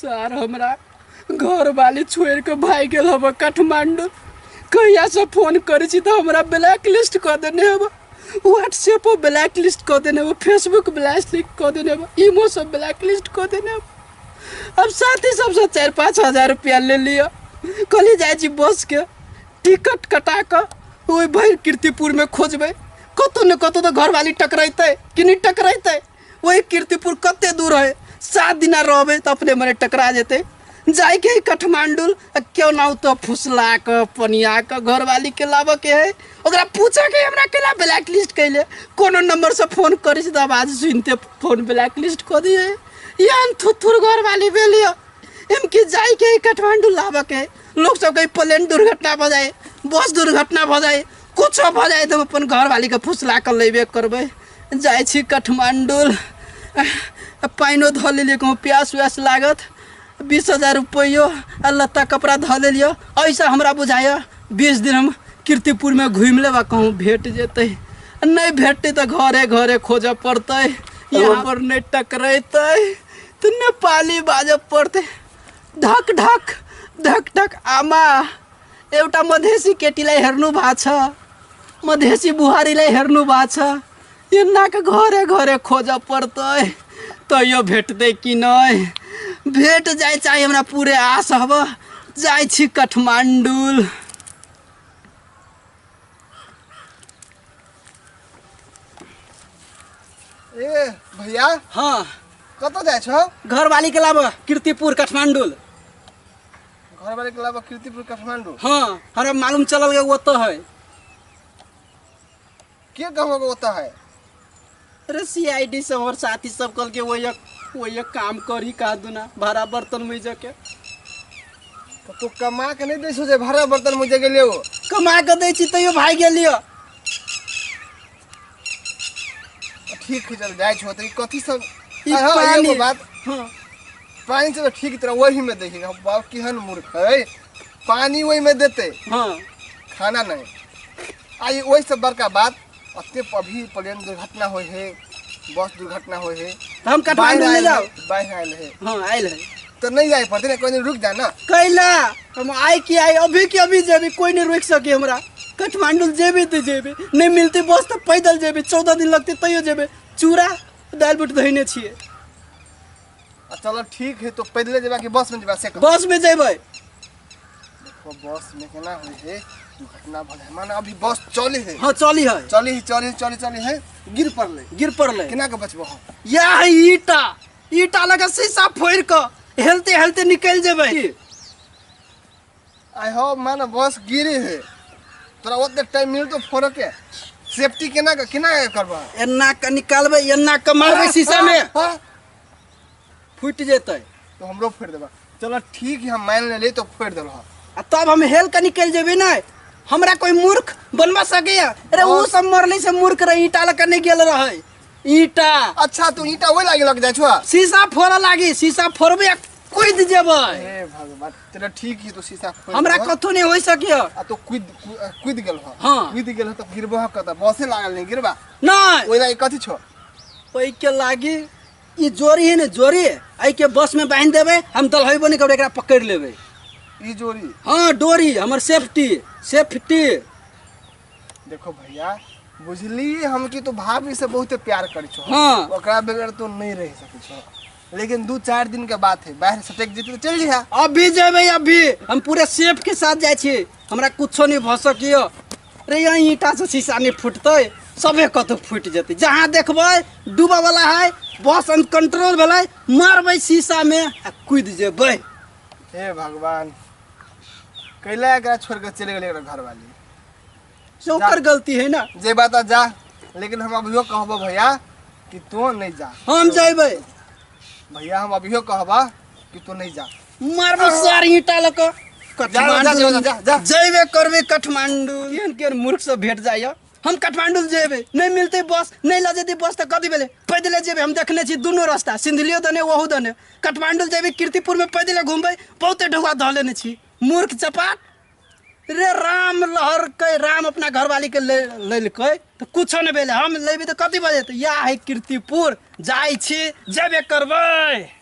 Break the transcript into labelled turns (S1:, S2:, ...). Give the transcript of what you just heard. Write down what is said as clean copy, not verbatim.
S1: Sir हमरा घरवाली छोड़ि कऽ भागि गेल हब काठमाण्डू। कहियासँ फोन करै छी तऽ हमरा ब्लैक लिस्ट कऽ देने हब, व्हाट्सएपो ब्लैक लिस्ट कऽ देने हब, फेसबुक ब्लैक लिस्ट कऽ देने हब, इमो सब ब्लैक लिस्ट कऽ देने हब। अब साथी सबसँ 4-5 हजार रुपया ले लिअ, कहली जाइ छी बसके टिकट कटा कऽ ओहि भरि कीर्तिपुरमे खोजबै, कतहु ने कतहु तऽ घरवाली टकरेतै कि नहि टकरेतै। वही कीर्तिपुर कते दूर है, 7 दिना रहबै तऽ अपने मने टकरा जेतै। जाइके है काठमांडू, आ क्यों ना तो फुसला कऽ पनिया कऽ घरवाली के लाबऽ के है, ओकरा पूछऽ के हमरा केला ब्लैक लिस्ट कैले, कोनो नंबर से फोन करै छी तऽ आवाज सुनते फोन ब्लैक लिस्ट कऽ दिए। एहन थुथुर घरवाली भेल यऽ। एम कि जाइके है काठमांडू लाबऽ के है, लोग सब कहीं प्लेन दुर्घटना भऽ जाए, बस दुर्घटना भऽ जाए, कुछो भऽ जाए तऽ हम अपन घरवाली के फुसला कऽ लेबे करबै। जाइ छी काठमाण्डू, पानिओ धऽ लेलियै, कहूँ प्यास उयास लागत। 20,000 रुपैओ आ लत्ता कपड़ा धऽ लेलियै। एहिसँ हमरा बुझाइए 20 दिन हम कीर्तिपुरमे घुमि लेब आ कहूँ भेट जेतै। नहि भेटतै तऽ घरे घरे खोजऽ पड़तै। यहाँ पर नहि टकरेतै तऽ नेपाली बाजऽ पड़तै। ढक ढक ढक ढक आमा, एउटा मधेसी केटीलाई हेर्नु भएको छ, मधेसी बुहारीलाई हेर्नु भएको छ, एनाके घरे घरे खोजऽ पड़तै, तैयो भेटतै कि नहि। भेट जाइ चाही, हमरा पूरे आस हब। जाइ छी काठमाण्डू।
S2: ए भैया।
S1: हाँ।
S2: कतऽ जाइ छौ?
S1: घरवाली के लाब कीर्तिपुर काठमाण्डू।
S2: घरवाली के अलावा कीर्तिपुर काठमांडू?
S1: हाँ, हमरा मालूम चलल गया ओतऽ है।
S2: के कहबो ओतऽ है?
S1: अरे सीआईडी सब और साथी सब कल के वही वही काम करी का दुना भाड़ा बर्तन में जाके।
S2: तो तू कमा के नहीं दै छौ जे भाड़ा बर्तन मुझे गेलियो?
S1: कमा के दै छी तैयो भागि गेलियो।
S2: ठीक है, चल जाइ छौ तऽ ई कथी सब?
S1: ई
S2: हाँ,
S1: पानी।
S2: एगो बात।
S1: हाँ।
S2: पानी से तो ठीक तरह वही में देखिए, बाप केहन मूर्ख है, पानी वही में देते।
S1: हाँ।
S2: खाना नहीं। आ ई ओहि से बड़का बात, अते अभी प्लेन दुर्घटना होय है, बस दुर्घटना होय है।
S1: तऽ हम काठमांडू
S2: बाढ़ि
S1: नहीं
S2: आयल
S1: जाओ।
S2: है, बाढ़ि आयल है।
S1: हाँ आयल है।
S2: तो नहीं जाए पड़ते ना, कोई दिन रुक जा ना।
S1: कैला हम आए कि आए, अभी के अभी जेबी, कोई नहीं रोक सके हमरा। काठमांडू जेबी तो जेबी, नहीं मिलती बस तो पैदल जेबी, 14 दिन लगते तैयो जेबी। चूड़ा दालि बुट धोने छियै।
S2: आ चलो ठीक है, तो पैदले जेबा कि बस में जेबा से कह?
S1: बस में जेबै।
S2: देखो बस में केना होय है दुर्घटना भले, माने अभी बस चली है।
S1: हाँ चली है।
S2: चली है, चली चली चली है, गिर पड़ले।
S1: गिर पड़ले।
S2: केना के बचबो हम?
S1: या है ईटा, ईटा लगा शीशा फोड़ के हेलते हेलते निकल जेबै।
S2: आइ हो माने बस गिरे है, तोरा ओते टाइम मिल तो फोड़ के सेफ्टी केना के केना के करबा?
S1: एना के निकालबै, एना के मारबै शीशा में।
S2: हाँ।
S1: फूटि जेतै।
S2: तो हमरो फोड़ देबा। चलो ठीक है, हम मान लेली तो फोड़ देलह।
S1: आ तब हम हेल के निकल जेबै ने, हमरा कोई मूर्ख बनवा सकैया? अरे उ सब मरले से मूर्ख रहे, ईटा लग नहीं गेल रहे ईटा।
S2: अच्छा तू ईटा ओहि लागी लग जाइ छौ?
S1: शीशा फोड़ऽ लागी, शीशा फोड़बै आ कूदि जेबै।
S2: हे भगवान, चलो ठीक है, तो शीशा फोड़
S1: हमरा
S2: देबह।
S1: कथो नहीं हो सकिया।
S2: आ तो कूद कूद गेल ह?
S1: हाँ।
S2: कूद गेल ह तो गिरबह कतऽ? बसे लागल नहीं गिरबा?
S1: नहीं।
S2: ओहि लागी कथी छौ?
S1: ओहि के लागी ई जोड़ी है ने जोड़ी, एहि के बस में बांधि देबै, हम दलहेबो नहीं करबै, एकरा पकड़ लेबै।
S2: ई जोड़ी?
S1: हाँ डोरी, हमर सेफ्टी, सेफ्टी।
S2: देखो भैया, बुझली हम कि तू भाभी से बहुत प्यार करै छो।
S1: हाँ।
S2: ओकरा बगैर तो नहीं रह सकै छो, लेकिन 2-4 दिन के बात है, बाहर सटक जेतै तो चल जइहा।
S1: अभी जेबै, अभी हम पूरे सेफ के साथ जाइ छी, हमरा कुछो नहीं भऽ सकियो। अरे यहाँ ईंटा से शीशा नहीं फूटतै, सबे कतौ फूटि जेतै। जहाँ देखबै डूबऽ वाला है, बस अनकंट्रोल भेलै, मारबै शीशा में आ कूदि जेबै।
S2: हे भगवान, कैला एकरा छोड़ के चलि गेलै एकरा घरवाली?
S1: से ओकर गलती है ना।
S2: जे बात जा, लेकिन हम अभियो कहबो भैया कि तू नहीं जा।
S1: हम जेबै।
S2: भैया हम अभियो कहबा कि तू नहीं जा।
S1: मारबो सार ईंटा लऽ कऽ।
S2: जा, जा, जा, जा, जा।
S1: जेबे करबै काठमांडू। केहन केहन मूर्ख सब भेट जाइए। हम काठमांडू जेबै, नहीं मिलतै बस, नहीं लऽ जेतै बस तऽ कथी भेलै, पैदले जेबै। हम देखने छी दुनू रास्ता, सिंधुलियो दने ओहू दने। काठमांडू जेबै, कीर्तिपुर में पैदले घुमबै, बहुते ढौआ धऽ लेने छी मूर्ख चपाट रे। राम लहरकै, राम अपना घरवाली के ले लेलकै तऽ कुछो नहि भेलै, हम लेबै तऽ कथी भऽ जेतै। इएह है कीर्तिपुर, जाइ छी, जेबे करबै।